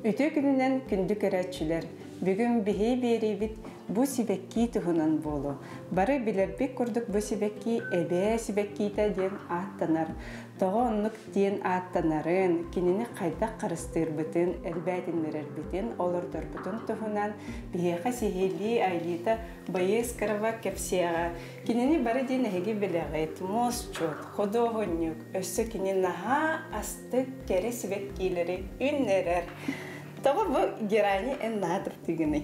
Үтүө күнүнэн күндү көрөөччүлэр! Бүгүн биһи биэриибит бу сибэккии туһунан буолуо. Бары билэрбит курдук бу сибэккии эбээ сибэккиитэ диэн ааттанар. Тоҕо оннук диэн ааттанарын, кинини хайдах харыстыырбытын, элбээтиннэрэрбитин, олордорбутун туһунан биһиэхэ сиһилии Айлита Байыскарова кэпсиэҕэ. Кинини бары диэн эһиги билэҕит, муосчут, худуоһунньук, өссө кини наһаа астык кэрэ сибэккиилэри үүннэрэр. Тоҕо бу герани эн наһаа таптыыгыный?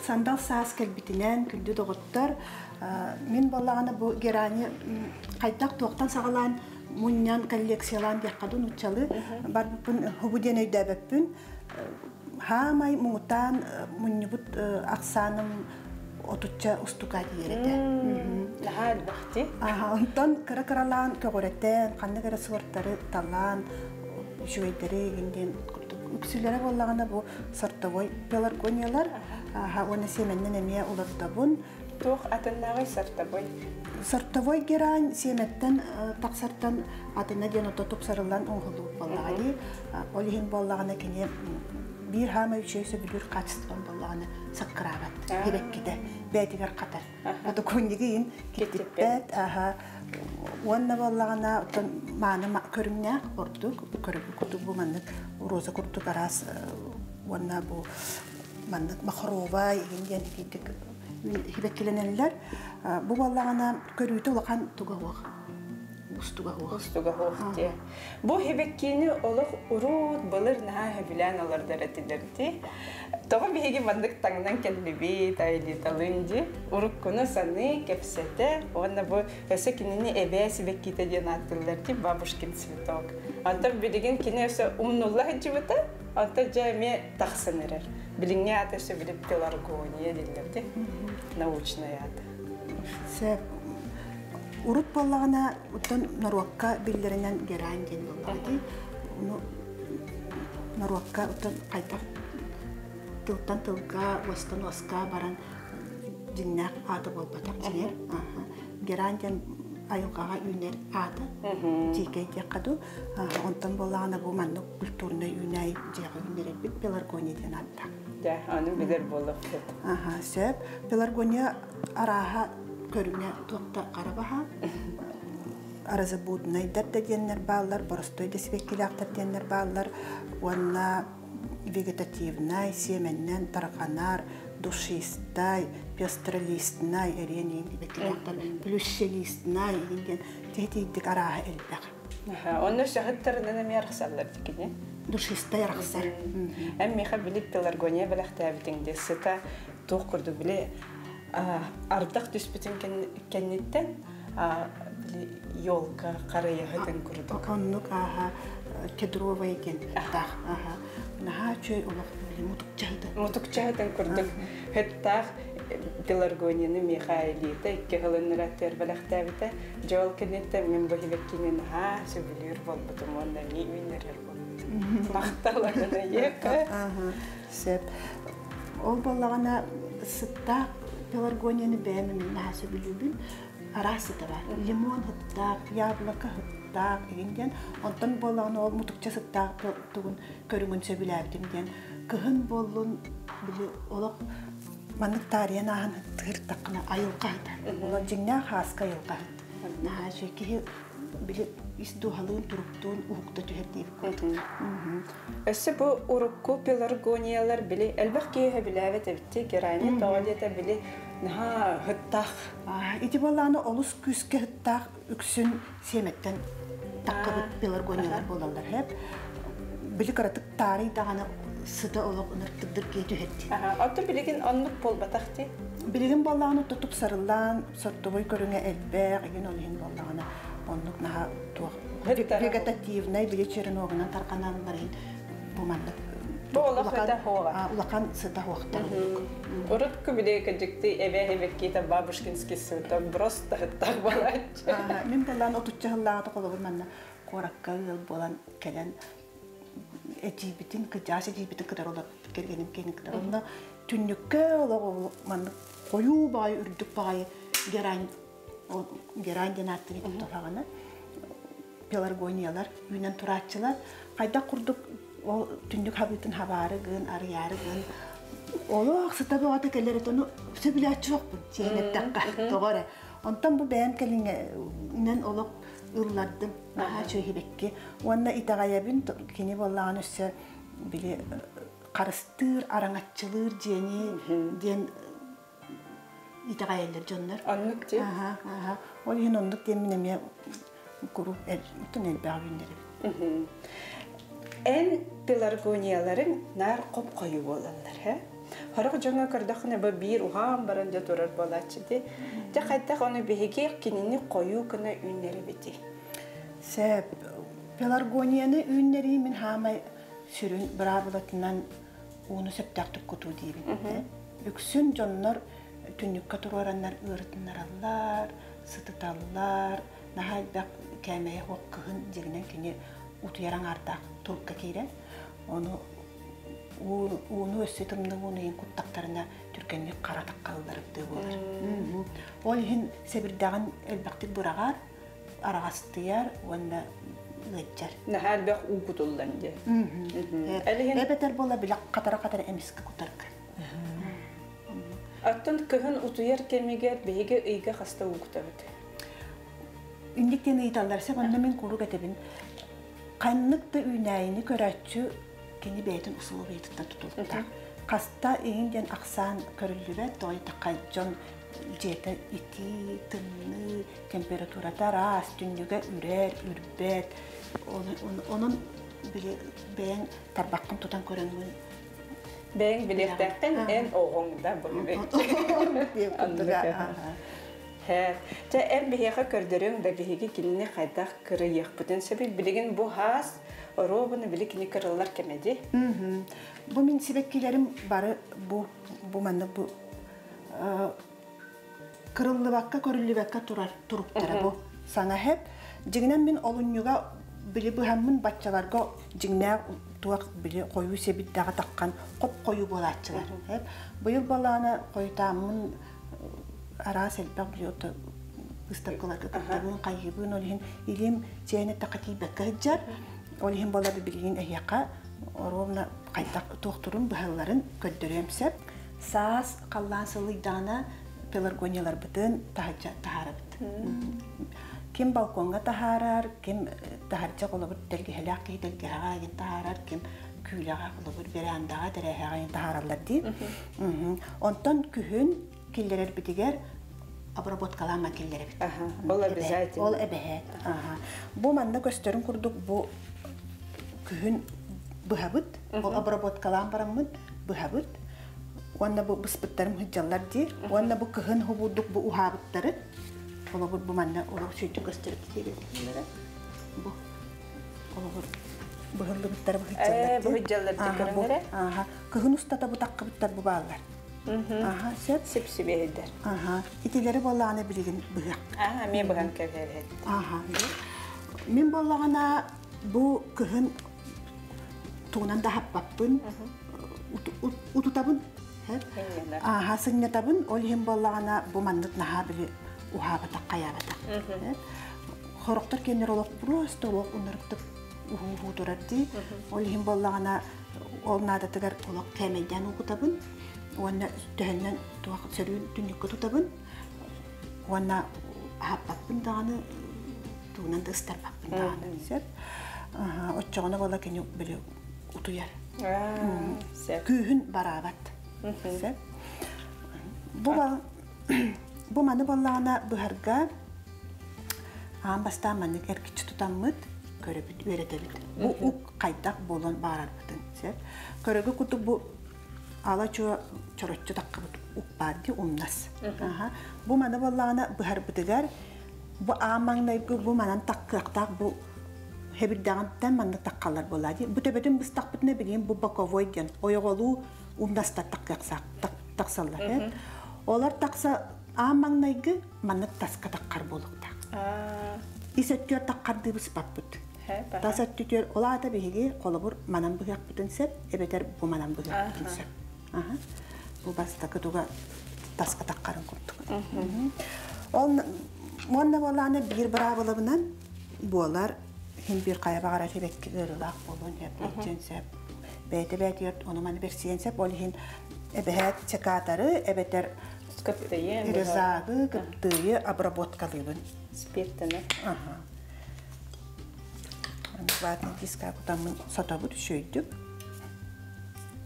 Сандал саас кэлбитинэн, күндү доҕоттор, мин буоллаҕына бу герани хайдах туохтан саҕалаан мунньан коллекциялаан диэххэ дуу нууччалыы барбыппын хубу диэн өйдөөбөппүн. Хаамай муҥутаан мунньубут ахсааным отучча устука тиийэр этэ. Наһаа элбэхти. Онтон кыра-кыралаан көҕүрэтэн, ханнык эрэ суортары талаан, үчүгэйдэри игин диэн курдук. Үксүлэрэ буоллаҕына бу сортовой пеларгониялар уонна сиэмэннэн эмиэ олордобун. Туох атыннааҕый сортовой? Сортовой герань сиэмэттэн тахсартан атына диэн ото тупсарыллан оҥоһуллубут буоллаҕа дии. Ол иһин буоллаҕына кини биир хаамай үчүгэй сөбүлүүр хаачыстыбам буоллаҕына саккыраабат, сибэккитэ бэйэтигэр хатар. Подоконнигы иһин киртиппэт, аха уонна буоллаҕына оттон мааны көрүҥнээх ордук көрүҥ курдук бу маннык роза курдук араас уонна бу маннык махровай игин диэн итиитик сибэккилэнэллэр. Бу буоллаҕына көрүүтэ улахан туга суох. Устуга суох. Устуга суох дии. Бу сибэккини олох уруут былыр наһаа сөбүлээн олордор этилэр дии. Тоҕо биһиги маннык таҥнан кэллибит, Айлиталыын дии. Уруккуну саныы, кэпсэтэ уонна бу өссө кинини эбээ сибэккитэ диэн ааттыыллар дии, бабушкин цветок. Онтон билигин кини өссө умнулла сылдьыбыта, онтон дьэ эмиэ тахсан эрэр. Билиҥҥи аата өссө били пеларгония дииллэр дии, научнай аата. Сөп. Урут буоллаҕына, оттон норуокка биллэринэн герань диэн буоллаҕа дии. Ону норуокка оттон хайдах тылтан тылга, уостан уоска баран дьиҥнээх аата буолбатах дьиҥэр. Герань диэн айылҕаҕа үүнэр аата, дьиикэй диэххэ дуу. Онтон буоллаҕына бу маннык культурнай үүнээйи дьиэҕэ үүннэрэрбит пеларгония диэн ааттаах. Дьэ, аны билэр буолуохпут. Аха, сөп. Пеларгония арааһа көрүҥэ туох да хара баһаам. Аразабуднайдар да диэннэр бааллар, боростуой да сибэккилээхтэр диэннэр бааллар уонна вегетативнай, сиэмэннэн тарҕанар, душистай, пестролистнай, эриэн иин сибэккилээхтэр, плющелистнай иин диэн тиһитийдик арааһа элбэх. Онно саһыттарынан эмиэ арахсаллар дикини. Душистай арахсар. Эн миэхэ били пеларгония бэлэхтээбитиҥ дии сыта туох курдук били ардах түспүтүн кэнниттэн били елка харыйаһытын курдук. Оннук ааха кедровая диэн таах ааха наһаа үчүгэй олох били мутукчаһыты. Мутукчаһытын курдук хыттаах пеларгонияны Михаилита икки сылын бэлэхтээбитэ. Дьэ ол кэнниттэн мин бу сибэккини наһаа сөбүлүүр буолбутум уонна эмиэ үүннэрэр буолбутум. Махтал Аганаека. Сөп. Ол буоллаҕына сыттаах пеларгонияны бэйэм эмиэ наһаа сөбүлүүбүн. Араас сыта бар. Лимон сыттаах, яблоко сыттаах игин диэн. Онтон буоллаҕына ол мутукча сыттаах тугун көрүҥүн сөбүлээбитим диэн. Кыһын буоллун били олох маннык таарыйан ааһан тыыртаххына айылҕа сыта. Олор дьиҥнээх хааска айылҕа сыт. Наһаа үчүгэй киһи били ис дууһалыын туруктуун уһукта түһэр диэбит курдук. Өссө бу урукку пеларгониялар били элбэх киһи сөбүлээбэт эбит герани тоҕо диэтэ били наһаа һыттаах. Ити буоллаҕына олус күүскэ һыттаах үксүн сиэмэттэн таххыбыт пеларгониялар буолаллар һэп. Били кыратык таарый даҕаны сыта олох ыныртык түһэр дии. Оттон билигин оннук буолбатах дии. Билигин буоллаҕына тупсарыллан сортовой көрүҥэ элбэх, игин ол иһин буоллаҕына оннук наһаа туох вегетативнай били череногунан тарҕаналлар иһин бу маннык бу олох сыта хуоҕа улахан сыта хуохтар урукку били кыдьыкты эбэ эбэккита бабушкинский сыта просто хыттах балааччы мин балаан отучча сыллааҕыта холобур манна куоракка ыал буолан кэлэн эдьиийбитин кыдьаас эдьиийбитин кытары олорбут кэргэним киэнин кытары онно түннүккэ олох маннык хойуу баҕайы үрдүк баҕайы герань герань диэн ааттыыр туһаҕына пеларгониялар үүнэн турааччылар хайдах курдук Ол түннүк хабыытын хабаары гын, арыйаары гын. Олох сыта бөҕөтө кэлэр этэ, ону сөбүлээччи суохпун, сиэн эттэххэ, тоҕо эрэ. Онтон бу бэйэм кэлиҥҥэнэн олох ыллардым, наһаа үчүгэй Уонна итэҕэйэбин, кини буоллаҕына өссө били харыстыыр, араҥаччылыыр дьиэни диэн итэҕэйэллэр дьоннор. Оннук дии. Аха, аха. Ол иһин оннук диэн мин эмиэ куруук оттон элбэҕи үүннэрэбин. Эн пеларгонияларыҥ наар хоп-хойуу буолаллар, һэ? Сорох дьоҥҥо көрдөххүнэ бу биир уһаан баран дьэ турар буолааччы дии. Дьэ хайдах ону биһиги кинини хойуу гына үүннэрэбитий? Сөп. Пеларгонияны үүннэрии мин хаамай сүрүн быраабылатынан ууну сөптөөхтүк кутуу диибин. Үксүн дьоннор түннүккэ туруораннар ыарытыннараллар, сытыталлар, наһаа элбэх кээмэйэ суох кыһын дьиҥинэн кини утуйар аҥаардаах турукка киирэр. Ону ууну өссө тымныы ууну иһин куттахтарына түргэнник хара таккалларыктыы буолар. Ол иһин сэбирдэҕин элбэхтик быраҕар, араҕастыйар уонна ыалдьар. Наһаа элбэх уу кутуллан дьэ. Эбэтэр буола билэ хатара-хатара эмискэ кутарга. Оттон кыһын утуйар кэмигэр биһиги ыйга хаста уу кутабыт? Инник диэн ыйыталлар сөп, онно мин куруук этэбин. Ханнык да үүнээйини көрөөччү кини бэйэтин усулуобуйатыттан тутулуктаах. Хаста иһин диэн ахсаан көрүллүбэт, тоҕо диэтэххэ дьон дьиэтэ итии, тымныы, температурата араас, түннүгэ үрэр, үрбэт. Онон били бэйэҥ тарбаххын тутан көрөҥҥүн Бэйэҥ билиэхтээххин эн оҕоҥ да бу Чэ, эн биһиэхэ көрдөрүөҥ да биһиги кинини хайдах кырыйыахпытын сөбүй? Билигин бу хаас оруобуна били кини кырыллар кэмэ дии. Бу мин сибэккилэрим бары бу бу маннык бу кырыллыбакка көрүллүбэккэ турар туруктара бу саҥа хэп. Дьиҥинэн мин олунньуга били быһаммын баччаларга дьиҥнээх туох били хойуу сэбирдэҕэ таххан хоп-хойуу буолааччылар. Быйыл балаана хойутааммын араас элбэх били выставкаларга кыттабын, хайыыбын, ол иһин илим чээн эттэххэ тиийбэккэ сылдьар. Ол иһин буолар билигин эһиэхэ ровно хайдах туохтурун быһалларын көрдөрүөм сөп. Саас халлаан сылыйдаҕына пеларгонияларбытын таһырдьа таһаарабыт. Ким балкоҥҥа таһаарар, ким таһырдьа холобур тэлгэһэлээх киһи тэлгэһэҕэ игин таһаарар, ким күүлэҕэ холобур верандаҕа тэрээһэҕэ игин таһаараллар дии. Онтон күһүн киллэрэрбитигэр обработкалаан киллэрэбит. Ол обязательно. Ол эбэһээт. Бу манна көстөрүн курдук бу күһүн быһабыт, ол обработкалаан бараммыт быһабыт. Уонна бу быспыттарым сылдьаллар дии. Уонна бу кыһын хубурдук бу уһаабыттары. Холобур бу манна олох сүрдүк көстөрүк Бу холобур быһыллыбыттар быһыдьаллар. Быһыдьаллар дии Аха. Кыһын устата бу таххыбыттар бу бааллар. Аха, сөп. Сип-сибиэһэйдэр. Аха. Итилэри буоллаҕына билигин быһыах. Аха, эмиэ быһан кэбиһэбит. Аха. Мин буоллаҕына бу кыһын тугунан да хаппаппын, утутабын. Ааха сынньатабын, ол иһин буоллаҕына бу маннык наһаа били уһаабатах хайаабатах. Хорохтор киэннэр олох просто олох унарыктык уһуу турар дии. Ол иһин буоллаҕына ол наадатыгар олох кээмэйдээн угутабын уонна төһөннөн туох сөрүүн түннүккэ тутабын уонна аһаппаппын даҕаны тугунан да ыстарбаппын даҕаны сөп. Оччоҕуна буола кини били утуйар. Күүһүн бараабат. Сөп. Бу бу маны буоллаҕына быһарга аан бастаан маннык эргиччи тутаммыт көрөбүт, үөрэтэбит. Бу ук хайдах буолан баарарбытын сөп. Көрөгө курдук бу ала чуо чороччу таххыбыт ук баар дии умнас. Бу маны буоллаҕына быһарбытыгар бу аан маҥнайгы бу манан таккыахтаах бу хэбирдэҕинтэн манна таккалар буолаа дии. Бу төбөтүн быстахпытына билигин бу боковой диэн ойоҕолуу умнастар таккыахсаах тахсаллар. Олор тахса аан маҥнайгы маннык таска таккар буолуохтаах. Ис өттүгэр таккардыы быспаппыт. Тас өттүтүгэр ол аата биһиги холобур манан быһыахпытын сөп, эбэтэр бу манан быһыахпытын сөп. Бу бастакы туга таска таккарын курдук. Ол уонна буолааны биир быраабылабынан буолар хин биир хайа баҕарар сибэкки ыарыылаах буолуон сөп, сөп. Бэйэтэ бэйэтигэр ону-маны бэрсиэн сөп. Ол иһин эбэһээт секаторы, эбэтэр Кыптыйы, резагы, кыптыйы обработкалыыбын. Спиртаны. Ага. Ватный диска кутаммын сотобут үчүөйдүк.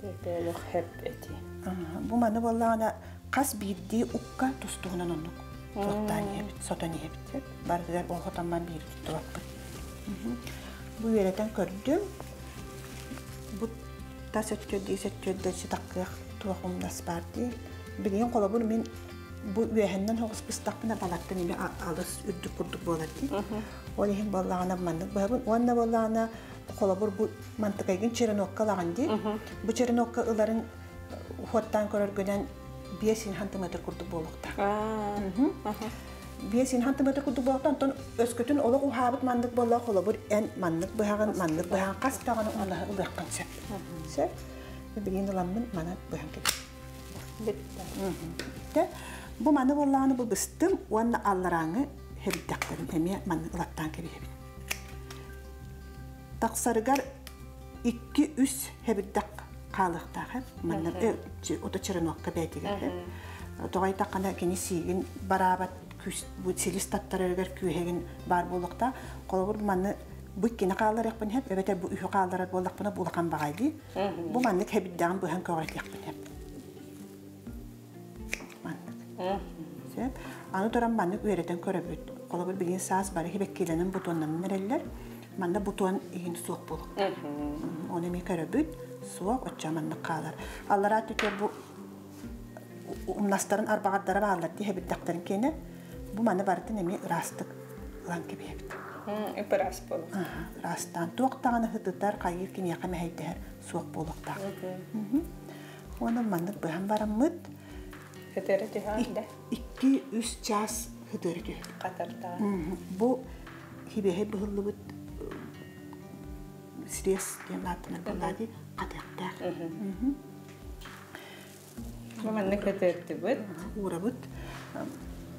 Олох хэп эти. Бу маны буоллаҕына хас биирдии укка тустуһунан оннук туоттаан иһэбит, сотон иһэбит. Барытыгар ол хотомман биир туттубаппыт. Бу үөрэтэн көрдүм. Бу тас өттүөрдүү өттүөрдө таккыах туох умнас баар дии. Билигин холобур мин бу үөһэннэн соҕус быстахпына балартан эмиэ алыс үрдүк курдук буолар дии. Ол иһин буоллаҕына маннык быһабын. Уонна буоллаҕына холобур бу мантыкайгын черенокка ылаҕын дии. Бу черенокка ыларын хуоттаан көрөргүнэн 5 сантиметр курдук буолуохтаах. 5 сантиметр курдук буолуохтаах. Онтон өскөтүн олох уһаабыт маннык буолла холобур эн маннык быһаҕын, маннык быһаҕын хас даҕаны умнаһы ылыаххын сөп. Сөп. Билигин ыламмын манан быһан кэбиһэбин. Бүттэ. Бу маны буоллаҕына бу быстым уонна алларааҥы хэбирдэхтэрин эмиэ маннык ылаттаан кэбиһэбин. Тахсарыгар 2-3 хэбирдэх хаалыахтаах манна ото черенокка бээтигэр тоҕо айтаххына кини сиигин бараабат бу силис таттарарыгар күүһэгин баар буолуохтаах. Холобур маны бу иккини хаалларыахпын сөп эбэтэр бу үһү хаалларар буоллахпына бу улахан баҕайы дии. Бу маннык хэбирдэҕин быһан көҕүрэтиэхпин сөп. Маннык. Сөп. Аны туран маннык үөрэтэн көрөбүт. Холобур билигин саас бары хибэккилэнэн бутуоннанан эрэллэр. Манна бутуон иһин суох буолуохтаах. Оны эмиэ көрөбүт. Суох, оччо маннык хаалар. Аллараа түтөр бу умнастарын арбаҕардара бааллар дии хэбирдэхтэрин киэнэ. Бу маны барытын эмиэ ыраастык ылан кэбиһэбит. Ыраас буолуох. Ыраастаан. Туох даҕаны һытытар, хайыыр киниэхэ мэһэйдэһэр суох буолуохтаах. Уонна маннык быһан бараммыт Хытыары түһэҕин да? 2-3 чаас хытыары түһэр. Хатартаҕа. Бу хибэһи быһыллыбыт срез диэн ааттанар буоллаа дии, хатыахтаах. Бу маннык хытыартыбыт. Уурабыт.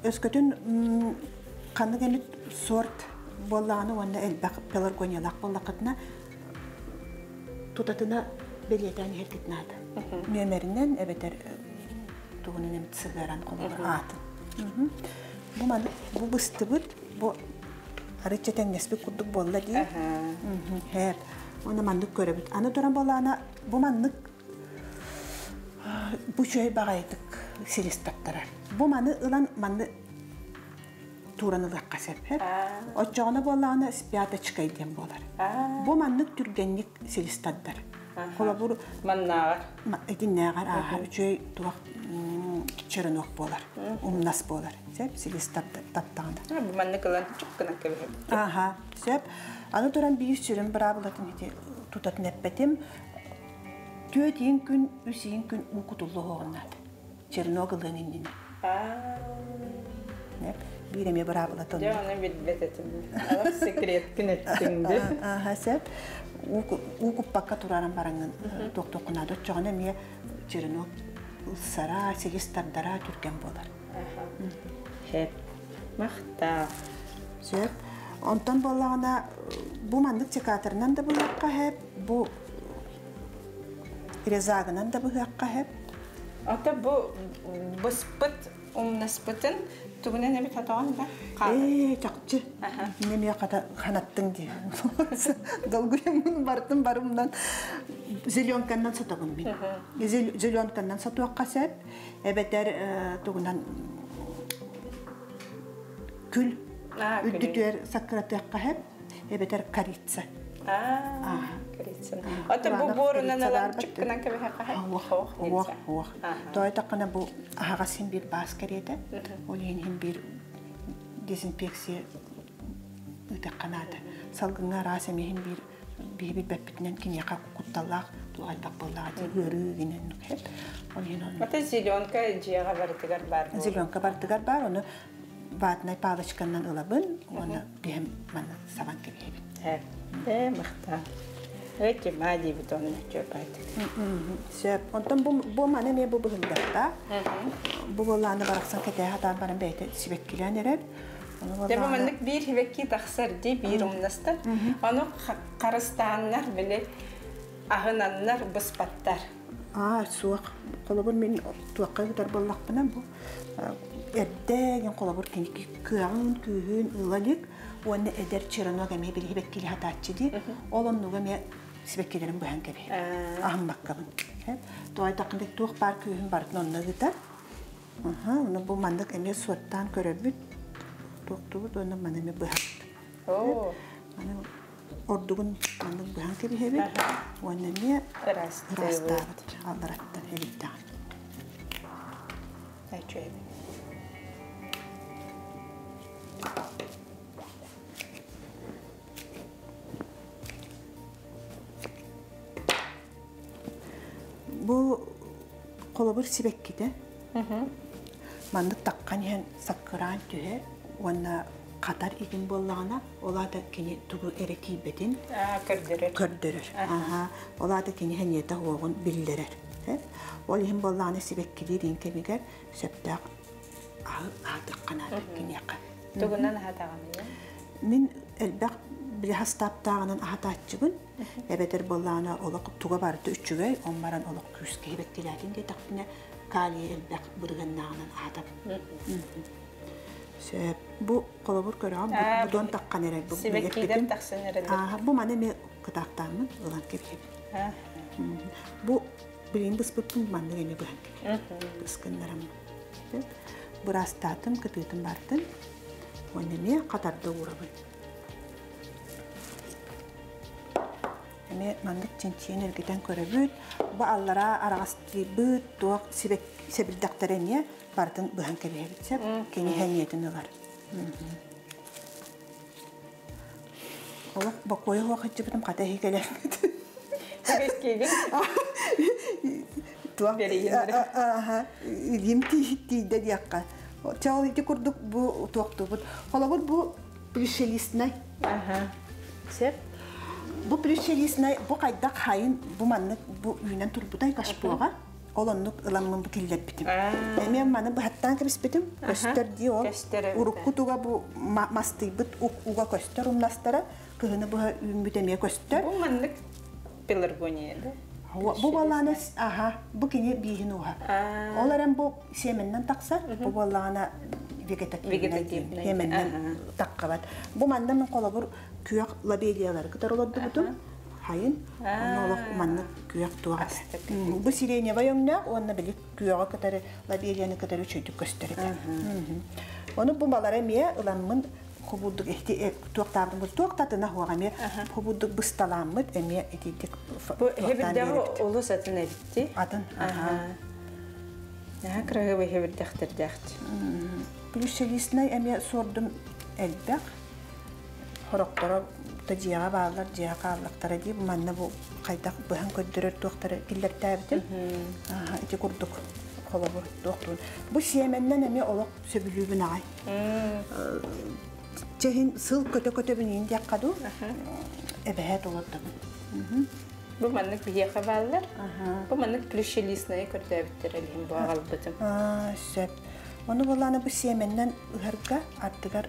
Өскөтүн ханнык эмит сорт буоллаҕына уонна элбэх пеларгониялаах буоллаххытына тутатына бэлиэтээн иһэргит наада. Нүөмэринэн эбэтэр тугунан эмит сыһыаран холобур аатын. Бу маны бу быстыбыт, бу арычча тэҥнэспит курдук буолла дии. Һээп. Уонна маннык көрөбүт. Аны туран буоллаҕына бу маннык бу үчүгэй баҕайытык силис таттарар. Бу маны ылан манны тууран ылыахха сөп. Оччоҕуна буоллаҕына спяточкай диэн буолар. Бу маннык түргэнник силис тардар. Холобур маннааҕар итиннээҕэр ааһар үчүгэй туох черенок буолар, умнас буолар. Сөп, силис таттаҕына. Бу маннык ылан чук гынан кэбиһэбит. Аха, сөп. Аны туран биир сүрүн быраабылатын ити тутатын эппэтим. Түөтиин күн, үсиин күн уу кутуллуоҕуннаат. Чернок ылыан иннинэ. Биир эмиэ быраабылатын. Дьэ, ону билбэт этим. Алах секреткин эттиҥ ди. Аха, сөп. Уу куппакка тураран бараҥҥын туох-туоххунаада оччоҕуна эмиэ черенок ылсара, силис тардара түргэн буолар. Хэп. Махтаа. Сөп. Онтон буоллаҕына бу маннык секаторынан да булуохха хэп, бу резагынан да быһыахха хэп. Ата бу быспыт умнаспытын тугунан эбит отоҕон да? Ээ, чахчы. Немиэ хата ханаттыҥ дии. Долгуйаммын бартын барымнан зеленканнан сотоҕун мин. Зеленканнан сотуохха сөп. Эбэтэр тугунан күл үрдүтүөр саккыратыахха сөп. Эбэтэр корица. Корица. Ата бу буорунан ылан чыккынан кэбиһэххэ Уох, уох, уох. Тойтаққына бу аһаҕас син биир баас кэриэтэ. Ол иһин иһин биир дезинфекция ыытыахха наада. Салгыҥҥа араас эмиһин биир биһи билбэппитинэн киниэхэ кутталлаах туох элбэх буоллаҕа дии ыарыы гинэн хэп. Ол иһин онно. Ата зеленка дьиэҕэ барытыгар баар. Зеленка барытыгар баар, ону ватнай палочканан ылабын уонна биһим манна сабан кэбиһэбин. Ээ, махтаа. Эти ма диэбит онно чөпайт. Сөп. Онтон бу бу маны эмиэ бу быһылларда. Бу буоллааны барахсан кэтээ хатаан баран бэйэтэ сибэккилээн эрэр. Дьэ бу маннык биир сибэкки тахсар дии биир умнастар. Ону харыстааннар били Аһынаннар быспаттар. Аа, суох. Холобур, мин туохха ыытар буоллахпына, бу эрдэ диэн холобур кини кыаҕын, күүһүн ыла илик уонна эдэр черенок эмиэ билиһибэккили хатааччы дии. Ол оннуга эмиэ сибэккилэрин быһан кэбиһэбин. Аһыммаккабын. Тоҕо туох баар күүһүн барытын онно ыытар. Аха, ону бу маннык эмиэ суоттаан көрөбүт. Туохтубут уонна маны эмиэ быһабыт. Маны ордугун маннык быһан кэбиһэбит уонна эмиэ ыраастаабыт аллараттан эбиттэҕин. Бу холобур сибэккитэ. Маннык таххан иһэн саккыраан түһэр уонна хатар игин буоллаҕына, ол аата кини тугу эрэ тиийбэтин көрдөрөр. Көрдөрөр. Ол аата кини хэньиэтэ уоҕун биллэрэр. Ол иһин буоллаҕына сибэккилиир иин кэмигэр сөптөөх аһатыахха наада киниэхэ. Тугунан аһатаҕыный? Мин элбэх били хастааптааҕынан аһатааччыбын. Эбэтэр буоллаҕына олох туга барыта үчүгэй, он баран олох күүскэ сибэккилээтин диэтэхпинэ, калий элбэх бырыһыаннааҕынан аһатабын. Сөп. Бу холобур көрөҕүн, бу бутон таххан эрэр. Бу Сибэккилэр тахсан эрэллэр. Ааха, бу маны эмиэ кытаахтааммын ылан кэбиһэбин. Бу билигин быспыппын маннык эмиэ быһан кэбиһэбин. Быскыннараммын. Быраастаатым, кытыытын бартын. Уонна эмиэ хатарда уурабын. Эмиэ маннык чинчийэн эргитэн көрөбүт. Бу аллараа араҕастыйбыт туох сэбирдэхтэрэ эмиэ барытын быһан кэбиһэбит сөп. Кини сэниэтин ылар. Олох бокуойа суох сылдьыбытым хата иһи кэлэрбит. Түгэскиигин? Туох илиим тиийдэ диэххэ. Чэ ол ити курдук бу туохтуубут. Холобур бу плющелистнай. Сөп. Бу плющелистнай бу хайдах хайын бу маннык бу үүнэн турбутай кашпоҕа. Ол оннук ыламмын бу киллэрбитим. Эмиэ маны быһаттаан кэбиспитим. Көстөр дии ол. Урукку туга бу мастыйбыт уга көстөр умнастара. Кыһыны быһа үүммүт эмиэ көстөр. Бу маннык пеларгония да? Бу балааны аха бу кини бииһин ууһа. Ол эрэн бу сиэмэннэн тахсар, бу буоллаҕына вегетативнай сиэмэннэн таххабат. Бу манна мин холобур күөх лобелиялары кытары олордубутум. Хайын, онно олох маннык күөх туох этэ. Бу сиреневай өҥнөөх уонна били күөҕү кытары лобелияны кытары үчүгдүк көстөр этэ. Ону бу балары эмиэ ыламмын хобурдук эти туохтаабытым бу туох татына хуаҕа эмиэ хобурдук бысталааммыт эмиэ итидик Бу хебирдэҕи олус атын эбитти. Атын. Наһаа кыраһыабай хебирдэхтэрдээхти. Плющелистнай эмиэ суордум элбэх. Хорохторо да дьиэҕэ бааллар, дьиэҕэ хааллахтара дии. Манна бу хайдах быһан көрдөрөр туохтары киллэртээбитим. Ити курдук холобур туохтуун. Бу сиэмэннэн эмиэ олох сөбүлүүбүн аҕай. Чэһин сыл көтө-көтөбүн иин диэххэ дуу, эбэһээт олордобун. Бу маннык биһиэхэ бааллар. Бу маннык плющелистнайы көрдөөбүттэр элиһин бу аҕалбытым. Сөп. Ону буоллаана бу сиэмэннэн ыһарга ардыгар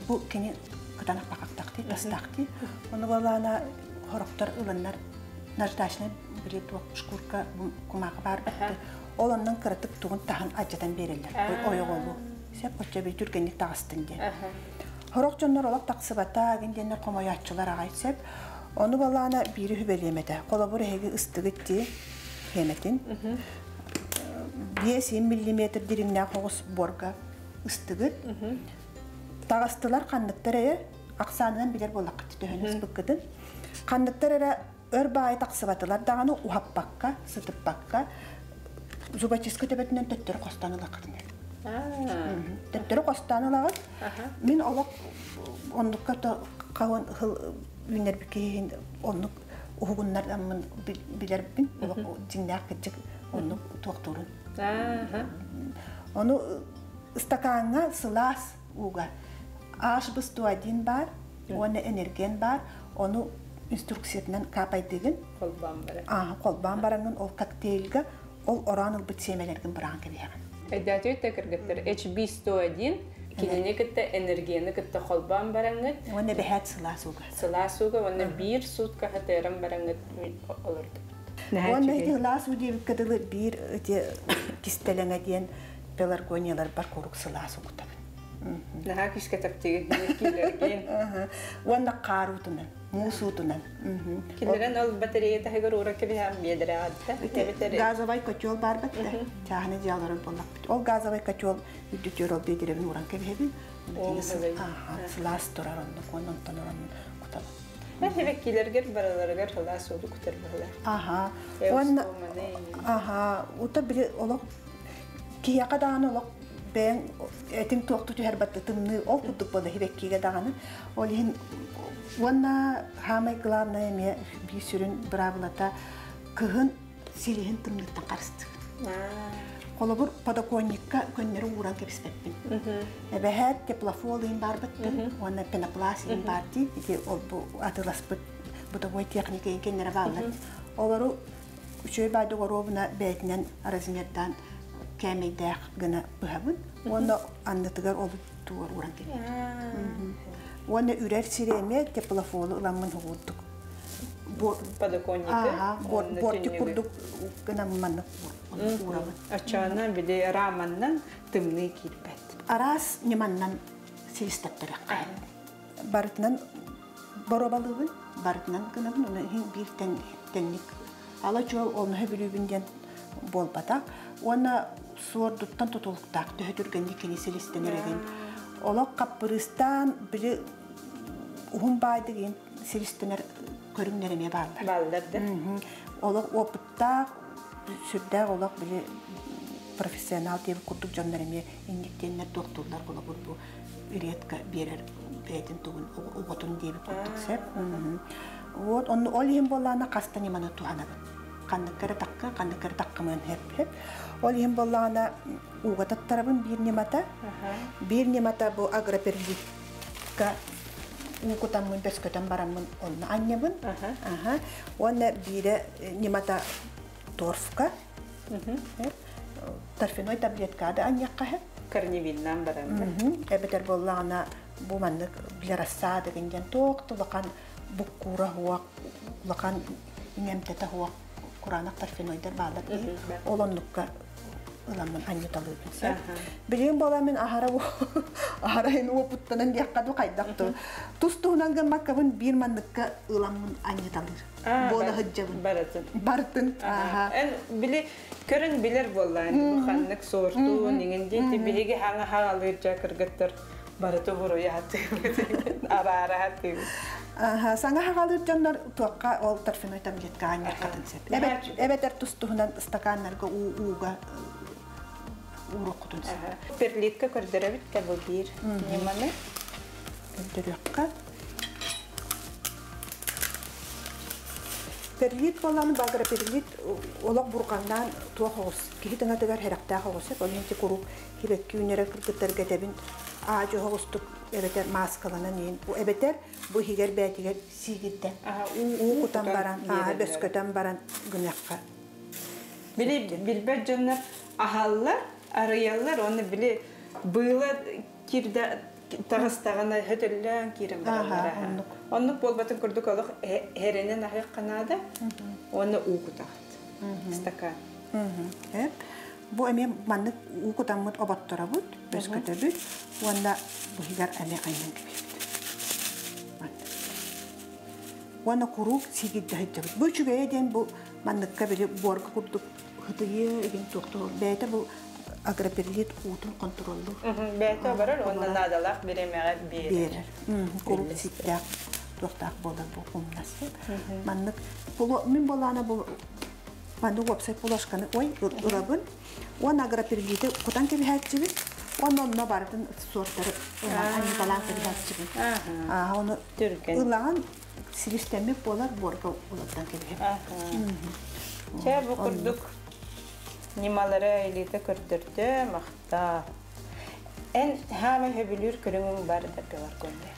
бу кини кытанах бакактахти, тастахти. Ону буоллаана хорохтор ылыннар наждачный били туох шкурка кумааҕы баар батты. Ол оннун кыратык тугун таһын адьатан биэрэллэр. Ойоҕолуу. Сөп оччо били түргэнник таҕыстын диэн. Сорох дьоннор олох тахсыбата гин диэннэр хомойооччулар аҕай сөп. Ону балаана биири хүбэлиэм этэ. Холобур эһиги ыстыгыт дии хиэмэтин. 5 миллиметр дириҥнээх оҕус буорга ыстыгыт. Таҕыстылар ханныктар эрэ ахсаанынан билэр буоллаххыт төһөнү ыспыккытын. Ханныктар эрэ өр баайы тахсыбатылар даҕаны уһаппакка, сытыппакка зубочистка төбөтүнэн төттөрү хостоон ылаххытын. Төттөрү хостоон ылаҕыт. Мин олох оннукка хаһан үүнэрбит киһин оннук уһугуннардаммын билэрбин олох дьиҥнээх кырдьык оннук туохтуурун. Ону ыстакааҥҥа сылаас ууга H быстуа один баар уонна энерген баар ону инструкциятынан капайдыгын холбоон баран холбоон бараҥҥын ол коктейльга ол ороон ылбыт сиэмэлэргин быраҕан кэбиһэҕин. Өйдөөтүгүт да кыргыттар HB 101 Кинини кытта энергияны кытта холбоон бараҥҥыт. Уонна бэһээт сылаас ууга. Сылаас ууга уонна биир суутка хатыаран бараҥҥыт олордубут. Уонна ити сылаас уу диэбиккэ дылы биир ити кистэлэҥэ диэн пеларгонияларбар куруук сылаас угутабын. Наһаа күүскэ таптыгын киилэргин. Уонна хаар уутунан, муус уутунан. Кинилэрин ол батарея таһыгар уура кэбиһэн биэдэрэ Газовай котел бар батта. Чааһыны дьиаларын боллахпыт. Ол газовай котел үрдүтүөр ол биэдирэбин ууран кэбиһэбин. Сылаас турар оннук, онтон оронун кутабын. Сибэккилэргэр барыларыгар сылаас ууну кутар быһылаах. Аха. Уонна аха, ута били олох киһиэхэ даҕаны олох бэйэҥ этиҥ туохту түһэр батты тымныы ол курдук буола сибэккигэ даҕаны. Ол иһин уонна хаамай главное эмиэ биир сүрүн быраабылата кыһын силиһин тымныыттан харыстыыр. Холобур, подоконникка көннөрү ууран кэбиспэппин. Эбэһээт теплофол иин баарбыттын уонна пенопласт иин баар дии. Ити ол бу атыыласпыт бытовой техника иин кэннэрэ бааллар. Олору үчүгэй баайдык оруобуна бэйэтинэн размердаан кээмэйдээх гына быһабын. Уонна аннытыгар ол тугар ууран кэбиһэбин. Уонна үрэр сири эмиэ теплофолу ыламмын угурдук. Подоконнигы Бортик курдук гынан маннык уурабын. Оччоҕуна били раманнан тымныы киирбэт. Араас ньыманнан силистэптэреххэ. Барытынан боруобалыыбын, барытынан гынабын, оны иһин биир тэнник ала чуол онуһа бүлүүбүн диэн буолбатах. Уонна суордуттан тутулуктаах төһө түргэнник кини силистэнэр эбин. Олох хаппырыыстаан били уһун баайдык иин силистэнэр көрүҥнэр эмиэ бааллар. Бааллар да. Олох опыттаах, сүрдээх олох били профессионал диэбит курдук дьоннор эмиэ инниктиэннэр туохтууллар холобур бу редко биэрэр бэйэтин тугун оҕотун диэбит курдук сөп. Вот онну ол иһин буоллаҕына хаста ньыманы туһанабын. Ханныкка эрэ такка, ханныкка эрэ таккамыан хэп-хэп. Ол иһин буоллаҕына ууга таттарабын биир ньымата. Биир ньымата бу агроперлитка уу кутаммын, бөскөтөн бараммын онно анньабын. Уонна биирэ ньымата торфка. Торфяной таблетка да анньахха хэп. Корневиннан баран. Эбэтэр буоллаҕына бу маннык для рассады диэн туох улахан буккуура хуох, улахан иҥэмтэтэ хуох кураанах торфянойдар бааллар. Ол оннукка ыламмын анньыталыыбын сэ. Билигин буола мин аһара аһара ин уопуттанан диэххэ ду хайдах ту. Тус туһунан гыммаккабын биир манныкка ыламмын анньыталыыр. Буола сылдьабын. Барытын. Барытын. Аха. Эн били көрөн билэр буоллаан бу ханнык суортуун иҥин диэти биһиги хаҥа хаалыыр дьа кыргыттар барыты буруйаатыыбыт араараатыыбыт. Саҥа хаалыыр дьоннор туохха ол торфяной таблетка анньархатын сөп. Эбэтэр тус туһунан стаканнарга уу ууга ууруккутун сөп. Перлитка көрдөрөбүт да бу биир ньыманы. Көрдөрүөххэ. Перлит буоллаҕына багроперлит олох бурҕаҥнаан туох оҕус киһи тыҥатыгар хэрэхтээх оҕус ол иһин куруук хибэкки үүнэрэ кыргыттарга этэбин аадьы оҕустук эбэтэр мааскаланан иһин бу эбэтэр бу иһигэр бээтигэр сиигирдэн уу кутан баран бөскөтөн баран гыныахха. Били билбэт дьоннор аһаллар, арыйаллар, уонна били быыла киирдэ таҕыстаҕына хөтөллөөн киирэн бараллар. Оннук буолбатын курдук олох хэрэнэн аһыахха наада уонна уу кутаҕыт. Стакан. Бу эмиэ маннык уу кутаммыт оботторобут, бөскөтөбүт уонна быһыгар эмиэ айнан кэбиһэбит. Уонна куруук сиигирдэ сылдьабыт. Бу үчүгэйэ диэн бу манныкка били буорга курдук хытыйыы игин туохтуу бэйэтэ бу агроперлит уутун контроллуур. Бэйэтэ барар уонна наадалаах бириэмэҕэ биэрэр. Биэрэр. Куруук сииктээх туохтаах буолар бу умнас. Маннык мин буолаана бу маннык уопсай плошканы ой ылабын. Уонна агроперлиты кутан кэбиһээччибин. Уонна онно барытын суортары анньыталаан кэбиһээччибин. Оны ылаҕын силистэммит буолар буорга улаттан кэбиһэбин. Чэ бу курдук ньымалары элита көрдөрдө, махтаа. Эн хаамай хөбүлүүр көрүҥүҥ бар да пеларгония?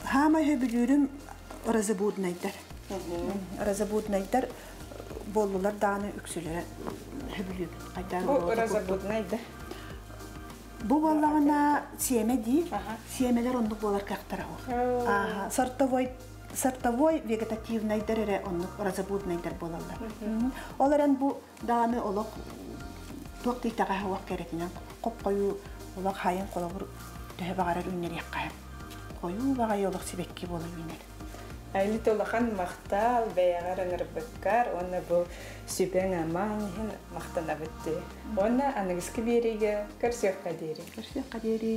Хаамай хөбүлүүрүм розыбуднайдар. Розыбуднайдар буоллулар даҕаны үксүлэрэ хөбүлүүбүн. Бу розыбуднай да? Бу буоллаҕына сиэмэ дии. Сиэмэлэр оннук буолар кыахтара суох. Сортовой сортовой вегетативнайдар эрэ оннук разобуднайдар буолаллар. Ол эрэн бу даҕаны олох туох да итэҕэһэ уох кэрэтинэн хоп-хойуу олох хайын холобур төһө баҕарар үүннэриэххэ хойуу баҕайы олох сибэкки буола үүнэр. Айлит улахан махтал бэйэҕэр ыҥырбыккар уонна бу сүбэҥ-амаҥ иһин махтанабыт дии. Уонна аныгыскы биэриигэ көрсүөххэ диэри. Көрсүөххэ диэри.